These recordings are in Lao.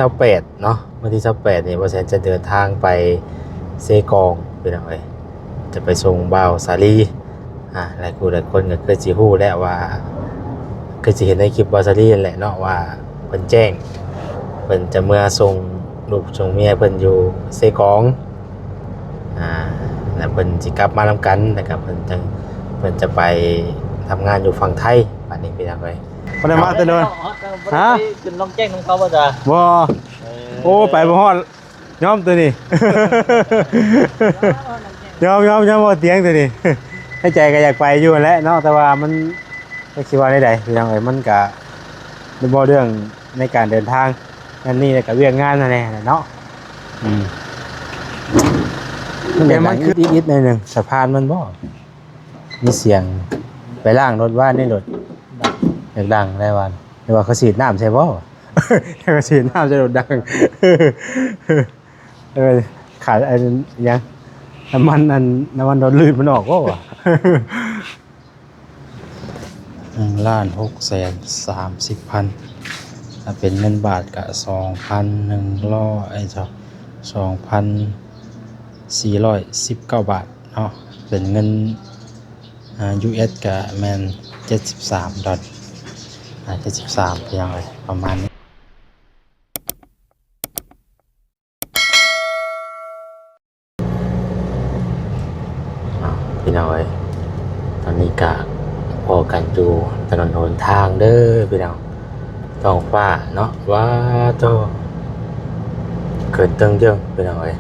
ຊາວແປດເນາະ, ວັນທີຊາວແປດນີ້ ບໍ່ແຊນຈະເດີນທາງໄປເຊກອງ ພີ່ນ້ອງເອີຍ, ຈະໄປສົ່ງບ່າວສາລີ. ອ່າ ຫຼາຍຜູ້ຫຼາຍຄົນກໍຄືຊິຮູ້ແລ້ວວ່າ ຄືຊິເຫັນໃນຄລິບບ່າວສາລີນັ້ນແຫຼະເນາະ ວ່າເພິ່ນແຈ້ງ ເພິ່ນຈະເມືອສົ່ງລູກສົ່ງເມຍເພິ່ນຢູ່ເຊກອງ. ອ່າ ແລ້ວເພິ່ນຊິກັບມານຳກັນ ແລ້ວກໍເພິ່ນຈະ ເພິ່ນຈະໄປທຳງານຢູ່ຝັ່ງໄທ ບາດນີ້ພີ່ນ້ອງເອີຍ. ບໍ່ໄດ້ມາແຕ່ດົນ. ຮະ? ຂຶ້ນລ່ອງແຈ້ງນຳເຂົາບໍ່ຈ້າ? ບໍ່. ເອີ ໂອ້ ໄປບໍ່ຮອດ. ຍອມຕົວນີ້ ຍອມ ຍອມ ຍອມບໍ່ຕຽງຕົວນີ້. ໃນໃຈກໍຢາກໄປຢູ່ຫັ້ນແຫຼະເນາະ ແຕ່ວ່າມັນ ຈັກຊິວ່າແນວໃດ ພີ່ນ້ອງເອີຍ, ມັນກະ ໂດຍສະເພາະເລື່ອງໃນການເດີນທາງນັ້ນນີ້ ແລ້ວກະວຽກງານນັ້ນແຫຼະເນາະ. ອືມ ມັນຢາກດັງ ແຕ່ມັນຄື ອິດໆ ໜ້ອຍໜຶ່ງ. ສະພານມັນບໍ່ ມີສຽງ ໄປລ້າງລົດວານນີ້ ລົດ ດັງ ຢາກດັງໄດ້ວານ. ຫຼືວ່າເຂົາສີດນ້ຳໃສ່ບໍ່? ເຂົາສີດນ້ຳໃສ່ລົດດັງ. ເອີ ຂາດອັນຫຍັງ ນ້ຳມັນ ອັນ ນ້ຳມັນຫຼອດລື່ນມັນອອກບໍ່ວະ? ໜຶ່ງລ້ານຫົກແສນສາມສິບພັນ ຖ້າເປັນເງິນບາດກະສອງພັນໜຶ່ງຮ້ອຍ ເອີ ສອງພັນສີ່ຮ້ອຍສິບເກົ້າບາດເນາະ, ເປັນເງິນ ອ່າ ຢູເອັສ ກະແມ່ນເຈັດສິບສາມດອນ ອ່າ ເຈັດສິບສາມ ພີ່ນ້ອງເອີຍ ປະມານນີ້. ອ້າວ ພີ່ນ້ອງເອີຍ ຕອນນີ້ກະພໍ້ກັນຢູ່ຖະໜົນຫົນທາງເດີພີ່ນ້ອງ. ທ້ອງຟ້າເນາະ ວ້າໂທ້ ເກີນເຕີງເຕີງ ພີ່ນ້ອງເອີຍ.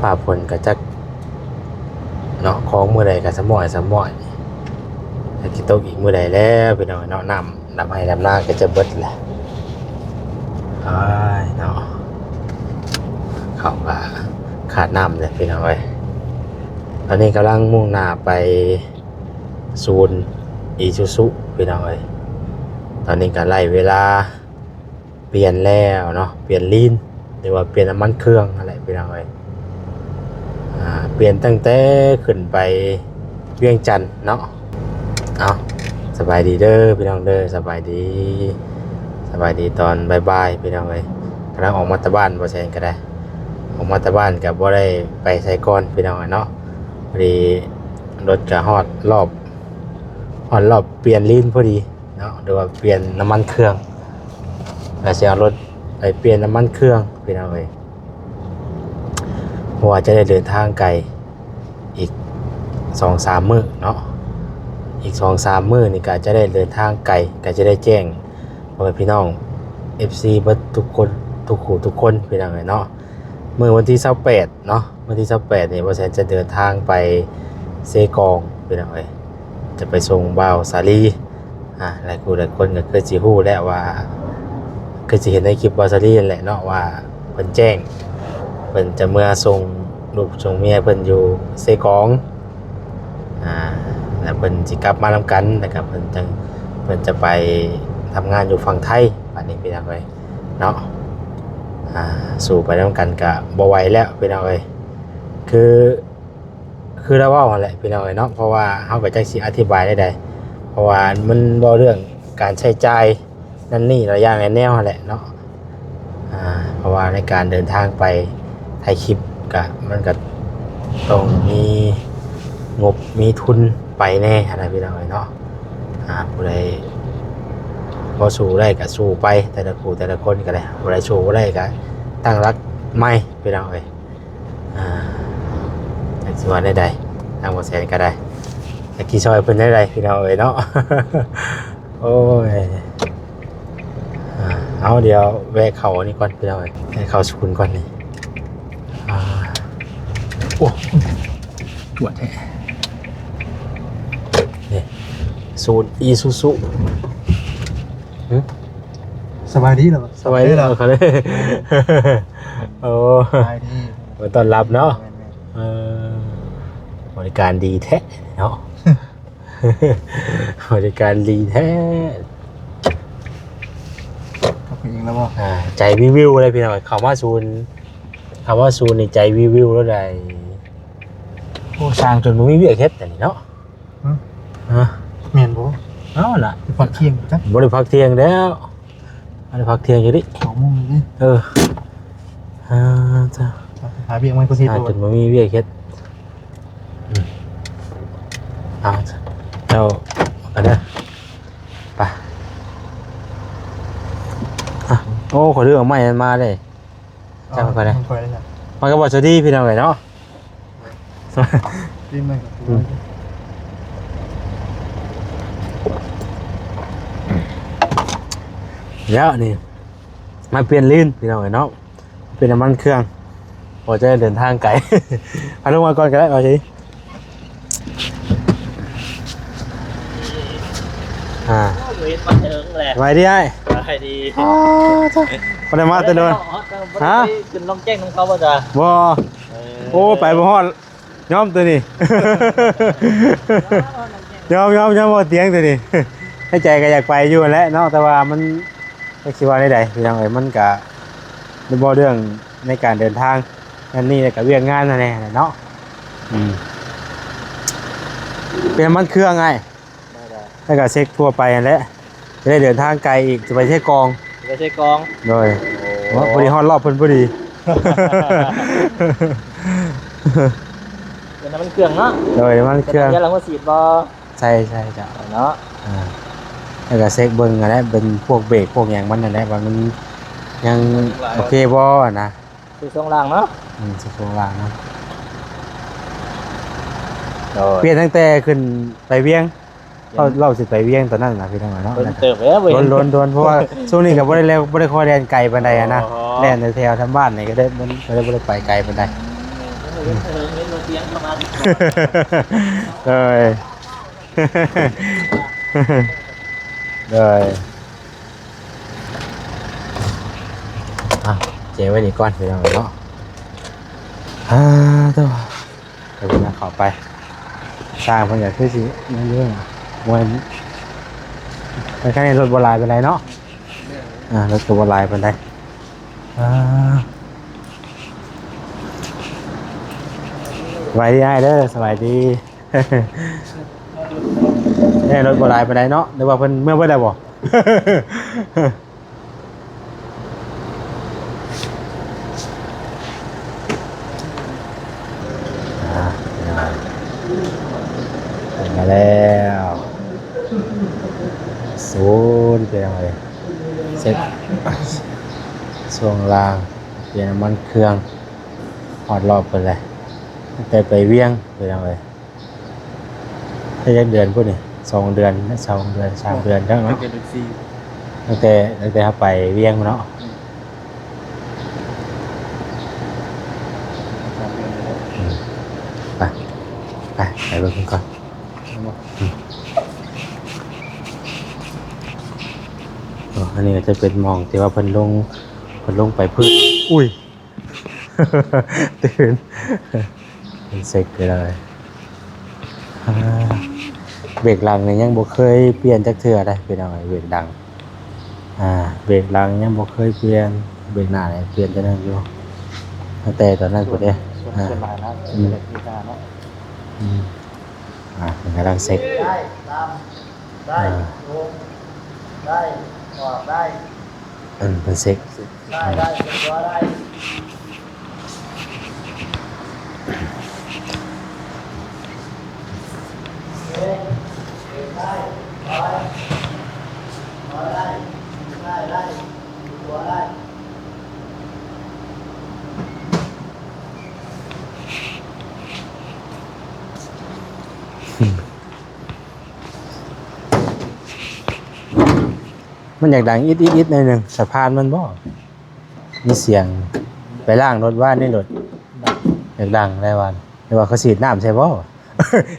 ຟ້າຝົນກະຈັກເນາະ ຂອງມື້ໃດກະສະໝ້ອຍສະໝ້ອຍ ຈັກຊິຕົກອີກມື້ໃດແລ້ວ ພີ່ນ້ອງເນາະ. ນ້ຳ ດຳໄຮ່ດຳນາກໍຈະເບິດແຫຼະ. ອ້າຍເນາະ ເຂົ້າກໍຂາດນ້ຳແຫຼະພີ່ນ້ອງເອີຍ. ຕອນນີ້ກຳລັງມຸ່ງໜ້າໄປສູນອີຊູຊູພີ່ນ້ອງເອີຍ. ຕອນນີ້ກໍໄລ່ເວລາປ່ຽນແລ້ວເນາະ, ປ່ຽນລີນ ຫຼືວ່າປ່ຽນນ້ຳມັນເຄື່ອງຫັ້ນແຫຼະພີ່ນ້ອງເອີຍ. ອ່າ ປ່ຽນຕັ້ງແຕ່ຂຶ້ນໄປວຽງຈັນເນາະ. ເອົາ ສະບາຍດີເດີພີ່ນ້ອງເດີ ສະບາຍດີ ສະບາຍດີຕອນບ່າຍໆ ພີ່ນ້ອງເອີຍ. ກຳລັງອອກມາແຕ່ບ້ານ ບໍ່ແຊນກໍໄດ້ ອອກມາແຕ່ບ້ານກໍບໍ່ໄດ້ໄປໃສກ່ອນ ພີ່ນ້ອງເອີຍເນາະ. ພໍດີລົດກໍຮອດລອບ ຮອດລອບປ່ຽນລີນພໍດີເນາະ ຫຼືວ່າປ່ຽນນ້ຳມັນເຄື່ອງ ແລ້ວຊິເອົາລົດໄປປ່ຽນນ້ຳມັນເຄື່ອງ ພີ່ນ້ອງເອີຍ. ເພາະວ່າຈະໄດ້ເດີນທາງໄກອີກສອງສາມມື້ເນາະ, ອີກສອງສາມມື້ນີ້ກໍຈະໄດ້ເດີນທາງໄກ ກໍຈະໄດ້ແຈ້ງພໍ່ແມ່ພີ່ນ້ອງ ເອັຟຊີ ເບິດທຸກຄົນ ທຸກຜູ້ທຸກຄົນ ພີ່ນ້ອງເອີຍເນາະ. ມື້ວັນທີຊາວແປດເນາະ, ວັນທີຊາວແປດນີ້ ບໍ່ແຊນຈະເດີນທາງໄປເຊກອງ ພີ່ນ້ອງເອີຍ, ຈະໄປສົ່ງບ່າວສາລີ. ອ່າ ຫຼາຍຜູ້ຫຼາຍຄົນກໍຄືຊິຮູ້ແລ້ວວ່າ ຄືຊິເຫັນໃນຄລິບບ່າວສາລີນັ້ນແຫຼະເນາະ ວ່າເພິ່ນແຈ້ງ ເພິ່ນຈະເມືອສົ່ງລູກສົ່ງເມຍເພິ່ນຢູ່ເຊກອງ. ອ່າ ແລ້ວເພິ່ນຊິກັບມານຳກັນ ແລ້ວກໍເພິ່ນຈັ່ງ ເພິ່ນຈະໄປທຳງານຢູ່ຝັ່ງໄທ ບາດນີ້ພີ່ນ້ອງເອີຍ. ເນາະ ອ່າ ສູ້ໄປນຳກັນກະບໍ່ໄຫວແລ້ວພີ່ນ້ອງເອີຍ. ຄື ຄືລາວເວົ້າຫັ້ນແຫຼະພີ່ນ້ອງເອີຍເນາະ, ເພາະວ່າເຮົາກໍຈັກຊິອະທິບາຍແນວໃດ ເພາະວ່າມັນເວົ້າເລື່ອງການໃຊ້ຈ່າຍນັ້ນນີ້ຫຼາຍຢ່າງຫຼາຍແນວຫັ້ນແຫຼະເນາະ. ອ່າ ເພາະວ່າໃນການເດີນທາງໄປຖ່າຍຄລິບກະ ມັນກະຕ້ອງມີງົບມີທຶນໄປແດ່ຫັ້ນນະພີ່ນ້ອງເອີຍເນາະ. ອ່າ ຜູ້ໃດພໍສູ້ໄດ້ກະສູ້ໄປ ແຕ່ລະຜູ້ແຕ່ລະຄົນກໍໄດ້, ຜູ້ໃດສູ້ບໍ່ໄດ້ກະຕັ້ງຫຼັກໃໝ່ພີ່ນ້ອງເອີຍ. ອ່າ ຈັກຊິວ່າແນວໃດ ທາງບໍ່ແສນກໍໄດ້ ຈັກຊິຊ່ອຍເພິ່ນແນວໃດພີ່ນ້ອງເອີຍເນາະ. ໂອ້ຍ ອ່າ ເອົາ ດຽວແວະເຂົ້າອັນນີ້ກ່ອນພີ່ນ້ອງເອີຍ, ແວະເຂົ້າສູນກ່ອນນີ້. ອ່າ ໂອ້ ປວດແທ້ ນີ້ ສູນອີຊູຊູ. ຫຶ ສະບາຍດີເນາະ? ສະບາຍດີເນາະ? ໂອ້ ສະບາຍດີ ມາຕ້ອນຮັບເນາະ. ແມ່ນໆ ເອີ ບໍລິການດີແທ້ເນາະ. ບໍລິການດີແທ້. ເຂົ້າໄປອີກແລ້ວບໍ່? ອ່າ ໃຈວິວໆເລີຍພີ່ນ້ອງ, ເຂົ້າມາສູນ ເຂົ້າມາສູນນີ້ໃຈວິວໆແລ້ວໃດ໋. ໂອ້ ຊ່າງຈົນບໍ່ມີວຽກເຮັດອັນນີ້ເນາະ. ຫຶ ຮະ ແມ່ນບໍ່? ເອົາລະ ໄປພັກທ່ຽງຈັກ ບໍ່ໄດ້ພັກທ່ຽງແລ້ວ. ອັນນີ້ພັກທ່ຽງຢູ່ນີ້ ສອງໂມງນີ້ ເອີ ອ່າ ຈ້າ ຫາວຽກໃໝ່ກ່ອນເຮັດ ຫາຈົນບໍ່ມີວຽກເຮັດ ອືມ ອ່າ ເຈົ້າ ໄປເດີ ໄປ ອ່ະ ໂອ້ ຂໍເລື່ອງໄມ້ນັ້ນມາເດ້ ຈຳໄປເລີຍ ມັນກໍບໍ່ສະດີພີ່ນ້ອງເອີຍເນາະ ແລ້ວນີ້ ມາປ່ຽນລີນພີ່ນ້ອງເອີຍເນາະ ປ່ຽນນ້ຳມັນເຄື່ອງ ພໍຈະໄດ້ເດີນທາງໄກ ເອົາລົງມາກ່ອນກໍໄດ້ ວ່າຊິ ອ່າ ໂອ້ຍ ເຫັນມາເຖິງແຫຼະ ສະບາຍດີອ້າຍ ສະບາຍດີ ອໍ ບໍ່ໄດ້ມາແຕ່ດົນ ບໍ່ໄດ້ ຮະ ຂຶ້ນລ່ອງແຈ້ງນຳເຂົາບໍ່ຈ້າ ບໍ່ ເອີ ໂອ້ ໄປບໍ່ຮອດ ຍອມໂຕນີ້ ຍອມ ຍອມ ຍອມບໍ່ຕຽງໂຕນີ້ ໃນໃຈກໍຢາກໄປຢູ່ຫັ້ນແຫຼະເນາະ ແຕ່ວ່າມັນ ຈັກຊິວ່າແນວໃດພີ່ນ້ອງເອີຍ ມັນກະ ບໍ່ເລື່ອງໃນການເດີນທາງ ອັນນີ້ແຫຼະກະວຽກງານຫັ້ນແຫຼະເນາະ ອືມ ເປັນນ້ຳມັນເຄື່ອງອ້າຍ ແລ້ວກໍເຊັກທົ່ວໄປຫັ້ນແຫຼະ ຈະໄດ້ເດີນທາງໄກອີກ ຈະໄປເຊກອງ ໄປເຊກອງ ໂດຍ ໂອ້ ພໍດີຮອດລອບເພິ່ນພໍດີ ເປັນນ້ຳມັນເຄື່ອງເນາະ ໂດຍ ນ້ຳມັນເຄື່ອງ ເປັນນ້ຳມັນເຄື່ອງ ແລ້ວຫົວສີດບໍ່? ໃສ່ ໃສ່ເຈົ້າ ເນາະ ອ່າ ແລ້ວກໍເຊັກເບິ່ງຫັ້ນແຫຼະ ເປັນພວກເບຣກພວກຫຍັງມັນຫັ້ນແຫຼະ ວ່າມັນຍັງໂອເຄບໍ່ຫັ້ນນະ ໃສ່ຊ່ວງລ່າງເນາະ ອືມ ໃສ່ຊ່ວງລ່າງເນາະ ໂດຍ ປ່ຽນຕັ້ງແຕ່ຂຶ້ນໄປວຽງ ເຮົາ ເຮົາຊິໄປວຽງຕອນນັ້ນນະພີ່ນ້ອງເນາະ ດົນເຕີບແລ້ວ ດົນໆ ເພາະວ່າຊ່ວງນີ້ກໍບໍ່ໄດ້ແລ່ນ ບໍ່ໄດ້ຄ່ອຍແລ່ນໄກປານໃດຫັ້ນນະ ອໍ ແລ່ນແຖວໆທາງບ້ານນີ້ກໍໄດ້ ມັນກໍເລີຍບໍ່ໄດ້ໄປໄກປານໃດ ເອີ ເອີ ເຫັນ ເຫັນລົດຕຽງເຂົ້າມາ ໂດຍ ໂດຍ ອ່ະ ເຈໄວ້ນີ້ກ່ອນພີ່ນ້ອງເນາະ ອ່າ ໂທ້ ໄປພຸ້ນນະ ເຂົ້າໄປ ຊ່າງເພິ່ນກໍຄືຊິຍັງຢູ່ນະ ບໍ່ແມ່ນ ມັນຄັນນີ້ລົດບໍ່ຫຼາຍປານໃດເນາະ ອ່າ ລົດກໍບໍ່ຫຼາຍປານໃດ ອ່າ ສະບາຍດີອ້າຍເດີ ສະບາຍດີ ເອີ ລົດບໍ່ຫຼາຍປານໃດເນາະ ຫຼືວ່າເພິ່ນເມືອເບິດແລ້ວບໍ່? ອ່າ ມາແລ້ວ ສູນ ເປັນຫຍັງເລີຍ ເຊັກຊ່ວງລ່າງ ປ່ຽນນ້ຳມັນເຄື່ອງ ຮອດລອບເພິ່ນແຫຼະ ຕັ້ງແຕ່ໄປວຽງ ເປັນຫຍັງເລີຍ ໄດ້ຈັກເດືອນພຸ້ນນີ້ ສອງເດືອນ ສອງເດືອນ ສາມເດືອນແລ້ວເນາະ ຕັ້ງແຕ່ ຕັ້ງແຕ່ເຮົາໄປວຽງພຸ້ນເນາະ ອືມ ໄປ ໄປ ໄປເບິ່ງເພິ່ນກ່ອນ ອືມ ໂອ້ ອັນນີ້ກໍຈະເປັນໝ່ອງທີ່ວ່າເພິ່ນລົງ ເພິ່ນລົງໄປພື້ນ ອຸ້ຍ ຕື່ນ ເປັນເຊັກໄປເລີຍ ອ່າ ເບຣກຫຼັງນີ້ຍັງບໍ່ເຄີຍປ່ຽນຈັກເທື່ອເດ້ພີ່ນ້ອງເອີຍ ເບຣກຫຼັງ ອ່າ ເບຣກຫຼັງຍັງບໍ່ເຄີຍປ່ຽນ ເບຣກໜ້ານີ້ປ່ຽນເທື່ອໜຶ່ງຢູ່ ຕັ້ງແຕ່ຕອນນັ້ນພຸ້ນເດ້ ສ່ວນ ອ່າ ສ່ວນຫຼາຍນະ ອືມ ເບຣກໜ້າເນາະ ອືມ ອ່າ ເພິ່ນກຳລັງເຊັກ ໄດ້ ຕາມ ໄດ້ ອ່າ ລົງ ໄດ້ ອອກໄດ້ ເພິ່ນ ເພິ່ນເຊັກ ໄດ້ ໄດ້ ຕົວໄດ້ ເຊັກ ເຊັກໄດ້ ໄດ້ ໄດ້ ໄດ້ ໄດ້ ຕົວໄດ້ ອືມ. ມັນຢາກດັງອິດໆໆ ໜ້ອຍໜຶ່ງ ສະພານມັນບໍ່ ມີສຽງ ໄປລ້າງລົດວານນີ້ໂລດ ຢາກດັງໄດ້ວານ ຫຼືວ່າເຂົາສີດນ້ຳໃສ່ບໍ່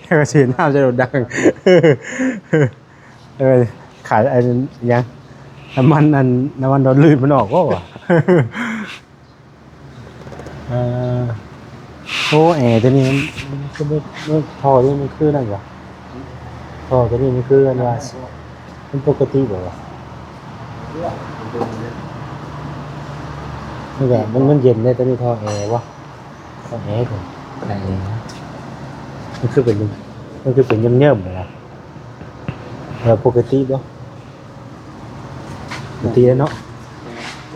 ເຂົາສີດນ້ຳໃສ່ລົດດັງ ເອີ ຂາດອັນຫຍັງ ນ້ຳມັນ ອັນ ນ້ຳມັນຫຼອດລື່ນມັນອອກບໍ່ວະ? ເອີ ໂອ້ ແອຕົວນີ້ມັນ ມັນຄືບໍ່ ມັນ ທໍ່ນີ້ມັນຄືນັ້ນຫວາ? ທໍ່ຕົວນີ້ມັນຄືອັນວ່າ ມັນປົກກະຕິບໍ່ວະ? ມັນກະ ມັນ ມັນເຢັນເດ້ ຕົວນີ້ທໍ່ແອບໍ່? ຕ້ອງແອ ຕ້ອງແອ ມັນຄືເປັນ ມັນຄືເປັນເຍິ້ມໆ ນະ ແລ້ວປົກກະຕິບໍ່? ປົກກະຕິແລ້ວເນາະ.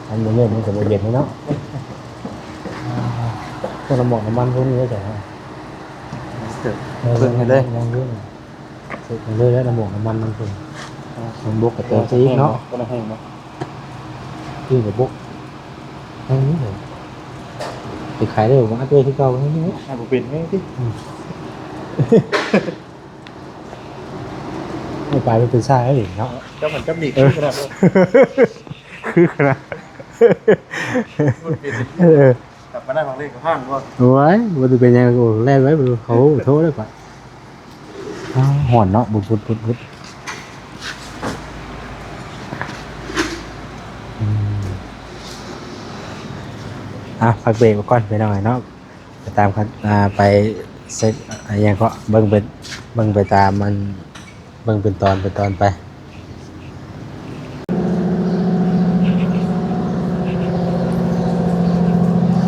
ມັນບໍ່ເຢັນ ມັນກໍບໍ່ເຢັນເນາະ. ພວກນ້ຳມັນ ນ້ຳມັນພວກນີ້ໄດ້ໃສ? ເບິ່ງໃຫ້ເລີຍ ເບິ່ງໃຫ້ເລີຍ ນ້ຳມັນ ນ້ຳມັນມັນເພິ່ນ ມັນບົກກໍເຕີມໄປອີກເນາະ. ກໍແຫ້ງເນາະ ອີກກໍບົກ ແຫ້ງນີ້ເລີຍ ໄປຂາຍໄດ້ບໍ່? ອັດໄວ້ຄືເກົ່າ ໃຫ້ບໍ່ເປັນ ແຫ້ງຕິ. ອືມ ໄປ ໄປເປັນຊາຍເລີຍເນາະ. ເຈົ້າມັນຈັບນີ້ ເອີ ຄືຂະໜາດ ຄືຂະໜາດ ເອີ ກັບມາໄດ້ບາງເລກກໍຜ່ານບໍ່? ໂອ້ຍ ບໍ່ໄດ້ເປັນຫຍັງ. ໂອ້ ແລ່ນໄວ້ ເຂົາໂທແລ້ວກະ ອ້າວ ຮ້ອນເນາະ ບຸດໆໆໆ. ອືມ ອ່ະ ພັກເບຣກໄວ້ກ່ອນ ພີ່ນ້ອງເນາະ. ໄປຕາມຂັ້ນ ອ່າ ໄປເຊັກ ອ່າ ອີ່ຫຍັງເກາະ ເບິ່ງເປັນ ເບິ່ງໄປຕາມອັນ ເບິ່ງເປັນຕອນເປັນຕອນໄປ.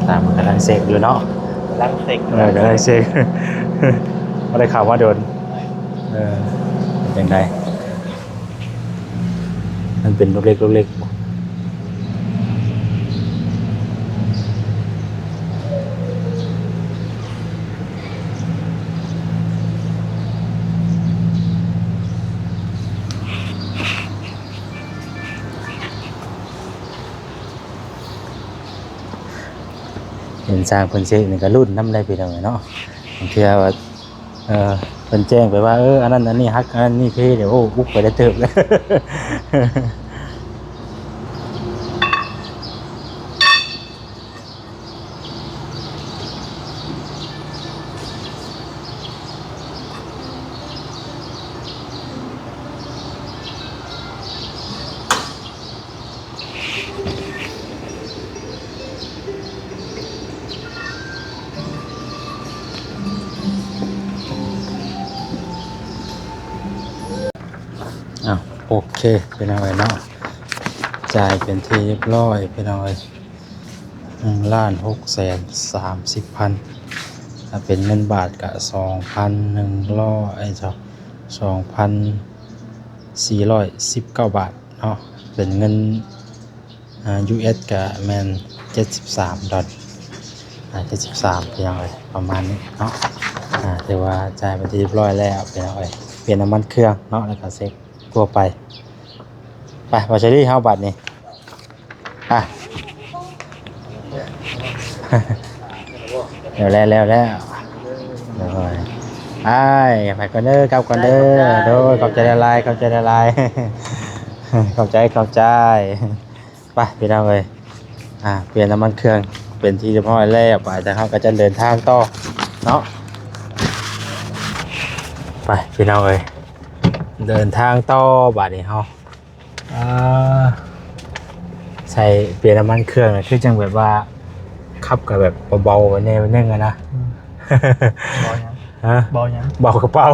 ຕາມ ກຳລັງເຊັກຢູ່ເນາະ ກຳລັງເຊັກ ເອີ ກຳລັງເຊັກ ບໍ່ໄດ້ເຂົ້າມາດົນ. ເອີ ເປັນຈັ່ງໃດ? ມັນເປັນລູກເລັກ ລູກເລັກ. ເຫັນຊ່າງເພິ່ນເຊັກນີ້ກໍລຸ້ນນຳໄດ໋ ພີ່ນ້ອງເອີຍເນາະ. ບາງເທື່ອວ່າ ເອີ ເພິ່ນແຈ້ງໄປວ່າ ເອີ ອັນນັ້ນອັນນີ້ຫັກ ອັນນັ້ນນີ້ເພ ໂອ້ ບຸກໄປໄດ້ເຕີບແລ້ວ. ອ້າວ ໂອເຄ ພີ່ນ້ອງເອີຍເນາະ ຈ່າຍເປັນທີ່ຮຽບຮ້ອຍ ພີ່ນ້ອງເອີຍ ໜຶ່ງລ້ານຫົກແສນສາມສິບພັນ ຖ້າເປັນເງິນບາດກະສອງພັນໜຶ່ງຮ້ອຍ ເອີ ສອງພັນສີ່ຮ້ອຍສິບເກົ້າບາດເນາະ ເປັນເງິນ ອ່າ ຢູເອັສ ກະແມ່ນເຈັດສິບສາມດອນ ອ່າ ເຈັດສິບສາມ ພີ່ນ້ອງເອີຍ ປະມານນີ້ເນາະ. ອ່າ ຖືວ່າຈ່າຍເປັນທີ່ຮຽບຮ້ອຍແລ້ວ ພີ່ນ້ອງເອີຍ ປ່ຽນນ້ຳມັນເຄື່ອງເນາະ ແລ້ວກະເຊັກທົ່ວໄປ. ໄປ ບ່າວສາລີ ເຮົາບາດນີ້ ໄປ ແລ້ວແລ້ວ ແລ້ວແລ້ວ ໂດຍ ໄປ ໄປກ່ອນເດີ ກັບກ່ອນເດີ ໂດຍ ຂອບໃຈຫຼາຍໆ ຂອບໃຈຫຼາຍໆ ຂອບໃຈ ຂອບໃຈ. ໄປ ພີ່ນ້ອງເອີຍ ອ່າ ປ່ຽນນ້ຳມັນເຄື່ອງເປັນທີ່ຮຽບຮ້ອຍແລ້ວ ໄປ ທາງເຮົາກໍຈະເດີນທາງຕໍ່ເນາະ. ໄປ ພີ່ນ້ອງເອີຍ ເດີນທາງຕໍ່ບາດນີ້ເຮົາ ອ່າ ໃສ່ ປ່ຽນນ້ຳມັນເຄື່ອງ ຄືຈັ່ງແບບວ່າຂັບກໍແບບເບົາໆແດ່ໜຶ່ງອະນະ. ອືມ ເບົາຫຍັງ? ຮະ? ເບົາຫຍັງ? ເບົາກະເປົາ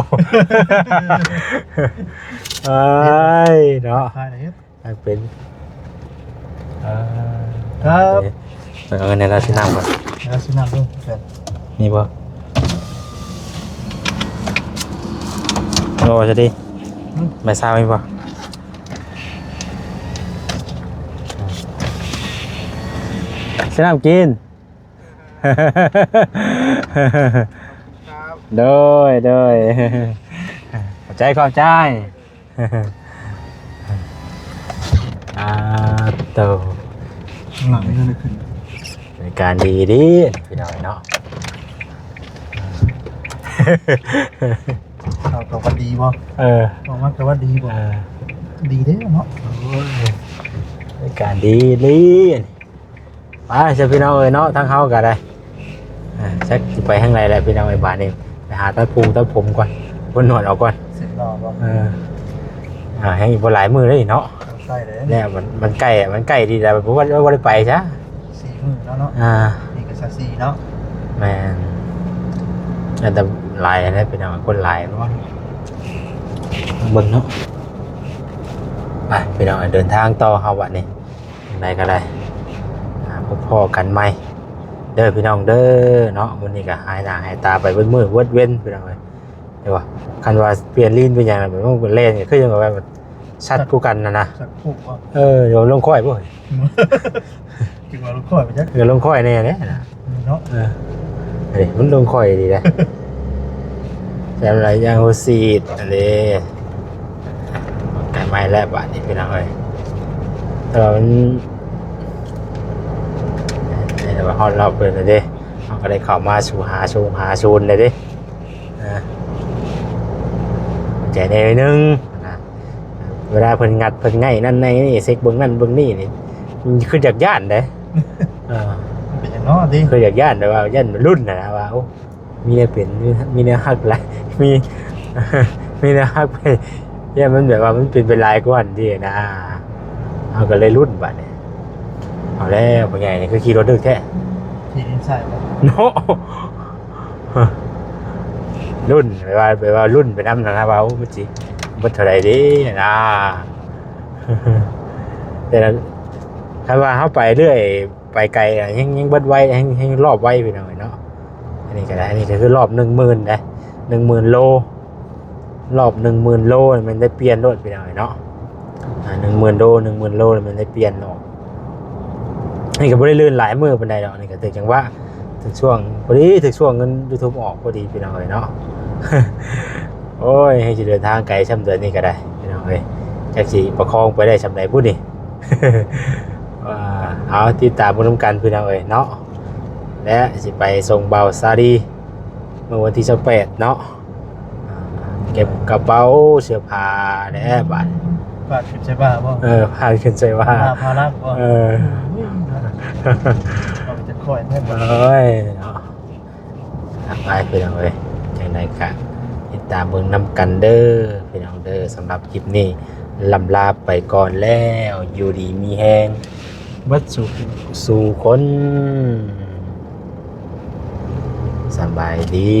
ເອີຍເນາະ ເຮັດ ເປັນ ເອີ ຄັບ ເອົາເງິນໃຫ້ລາວຊື້ນ້ຳກ່ອນ ລາວຊື້ນ້ຳເດີ ມີບໍ່? ບໍ່ ວ່າຊະຕິ ອືມ ໃບຊາວມີບໍ່? ຊື້ນ້ຳກິນ ໂດຍ ໂດຍ ຂອບໃຈ ຂອບໃຈ. ອ່າ ໂຕ ຫຼັງນີ້ຂຶ້ນ ບໍລິການດີດີ ພີ່ນ້ອງເນາະ. ເຮົາກໍວ່າດີບໍ່? ເອີ ອອກມາກໍວ່າດີບໍ່? ເອີ ດີເດ້ເນາະ ໂອ້ຍ ບໍລິການດີລີ. ໄປຊະ ພີ່ນ້ອງເອີຍເນາະ ທາງເຮົາກໍໄດ້ ອ່າ ຈັກຊິໄປທາງໃດແຫຼະ ພີ່ນ້ອງເອີຍ ບາດນີ້ ໄປຫາຕັດຜົມ ຕັດຜົມກ່ອນ ໂກນໜວດອອກກ່ອນ ເສັດຫຼໍ່ບໍ່? ເອີ ອ່າ ຍັງອີກບໍ່ຫຼາຍມື້ເດ້ເນາະ ໃກ້ເດ້ ແລ້ວ ມັນ ມັນໃກ້ ມັນໃກ້ດີແລ້ວ ບໍ່ວ່າ ບໍ່ໄດ້ໄປຊະ ສີ່ມື້ແລ້ວເນາະ ອ່າ ນີ້ກໍຊາວສີ່ເນາະ ແມ່ນ ແຕ່ຫຼາຍແຫຼະ ພີ່ນ້ອງ ຄົນຫຼາຍເນາະ ເບິ່ງເນາະ ໄປ ພີ່ນ້ອງ ເດີນທາງຕໍ່ເຮົາບັດນີ້. ຈັ່ງໃດກໍໄດ້ ອ່າ ພົບພໍ້ກັນໃໝ່ເດີພີ່ນ້ອງເດີເນາະ. ມື້ນີ້ກໍຫາຍໜ້າຫາຍຕາໄປເບິດມື້ເບິດເວັນພີ່ນ້ອງເອີຍ ແຕ່ວ່າຄັນວ່າປ່ຽນລີນເປັນຫຍັງແລ້ວ ມັນແລ່ນກໍຄືຍັງວ່າສັດຄືກັນຫັ້ນນະ ສັດຄຸກບໍ່? ເອີ ລາວລົງຄ້ອຍບໍ່? ຂ້ອຍໄປຈັກ ເອີ ລົງຂ້ອຍແນ່ເດ້ນະ ເນາະ ເອີ ເອີ ມັນລົງຂ້ອຍດີເດ້ ແຊມຫຼາຍຢ່າງໂຮຊີດ ອັນນີ້ ໃກ້ໄໝ້ແລ້ວບາດນີ້ພີ່ນ້ອງເອີຍ ແຕ່ວ່າມັນ ນີ້ແຫຼະວ່າຮອດຮອບເພິ່ນແລ້ວເດ້ ເຮົາກໍໄດ້ເຂົ້າມາສູ່ຫາຊຸມຫາຊຸມແລ້ວເດ້ ອ່າ ໃຈແດ່ໜ້ອຍໜຶ່ງນະ ເວລາເພິ່ນງັດເພິ່ນໄງ່ນັ້ນໄງ່ນີ້ ເຊັກເບິ່ງນັ້ນເບິ່ງນີ້ນີ້ ມັນຄືຢາກຢ້ານເດ້ ເອີ ມັນເປັນຫຍັງເນາະຕິ ຄືຢາກຢ້ານ ແບບວ່າຢ້ານລຸ້ນນະນະວ່າ ໂອ້ ມີແນວເປັນ ມີ ມີແນວຮັກຫຼາຍ ມີ ມີແນວຮັກໄປ ຢ້ານມັນແບບວ່າມັນເປັນໄປຫຼາຍກວ່າຫັ້ນຕິນະ ເຮົາກໍເລີຍລຸ້ນບາດນີ້ ເອົາແລ້ວ ພໍ່ໃຫຍ່ນີ້ຄືຂີ່ລົດດຶກແທ້ ຂີ່ດິນຊາຍບໍ່ ເນາະ ລຸ້ນ ແບບວ່າ ແບບວ່າລຸ້ນໄປນຳນະນະ ວ່າ ໂອ້ ມັນຊິເບິດເທົ່າໃດເດ້ນະ ແຕ່ລະ ຄັນວ່າເຮົາໄປເລື້ອຍ ໄປໄກນະ ແຮ່ງ ແຮ່ງເບິດໄວ ແຮ່ງ ແຮ່ງລອບໄວ ພີ່ນ້ອງເອີຍເນາະ ອັນນີ້ກໍໄດ້ ອັນນີ້ກໍຄືລອບໜຶ່ງໝື່ນເດ້ ໜຶ່ງໝື່ນໂລ ລອບໜຶ່ງໝື່ນໂລນີ້ແມ່ນໄດ້ປ່ຽນໂລດ ພີ່ນ້ອງເອີຍເນາະ ອ່າ ໜຶ່ງໝື່ນໂລ ໜຶ່ງໝື່ນໂລນີ້ແມ່ນໄດ້ປ່ຽນໂລດ ນີ້ກໍບໍ່ໄດ້ລື່ນຫຼາຍມື້ປານໃດດອກ ນີ້ກໍຖືກຈັງຫວະ ຖືກຊ່ວງ ພໍດີຖືກຊ່ວງເງິນຢູທູບອອກພໍດີ ພີ່ນ້ອງເອີຍເນາະ ໂອ້ຍ ໃຫ້ຊິເດີນທາງໄກຊ່ຳເດືອນນີ້ກໍໄດ້ ພີ່ນ້ອງເອີຍ ຈັກຊິປະຄອງໄປໄດ້ຊ່ຳໃດບຸນີ້ ອ່າ ເອົາ ຕິດຕາມເບິ່ງນຳກັນ ພີ່ນ້ອງເອີຍເນາະ ແລະ ຊິໄປສົ່ງບ່າວສາລີ ມື້ວັນທີຊາວແປດເນາະ ອ່າ ເກັບກະເປົາເສື້ອຜ້າແດ່ບາດ ພາຂຶ້ນໃສ່ບ່າບໍ່? ເອີ ພາຂຶ້ນໃສ່ບ່າ ພາ ພາລັກບໍ່? ເອີ ເອົາໄປຈັກຂ້ອຍແທ້ ໂອ້ຍເນາະ ໄປພີ່ນ້ອງເອີຍ ຈັ່ງໃດກະຕິດຕາມເບິ່ງນຳກັນເດີພີ່ນ້ອງເດີ ສຳລັບຄລິບນີ້ ລ່ຳລາໄປກ່ອນແລ້ວ ຢູ່ດີມີແຮງ ເບິດສູ່ ສູ່ຄົນ ສະບາຍດີ.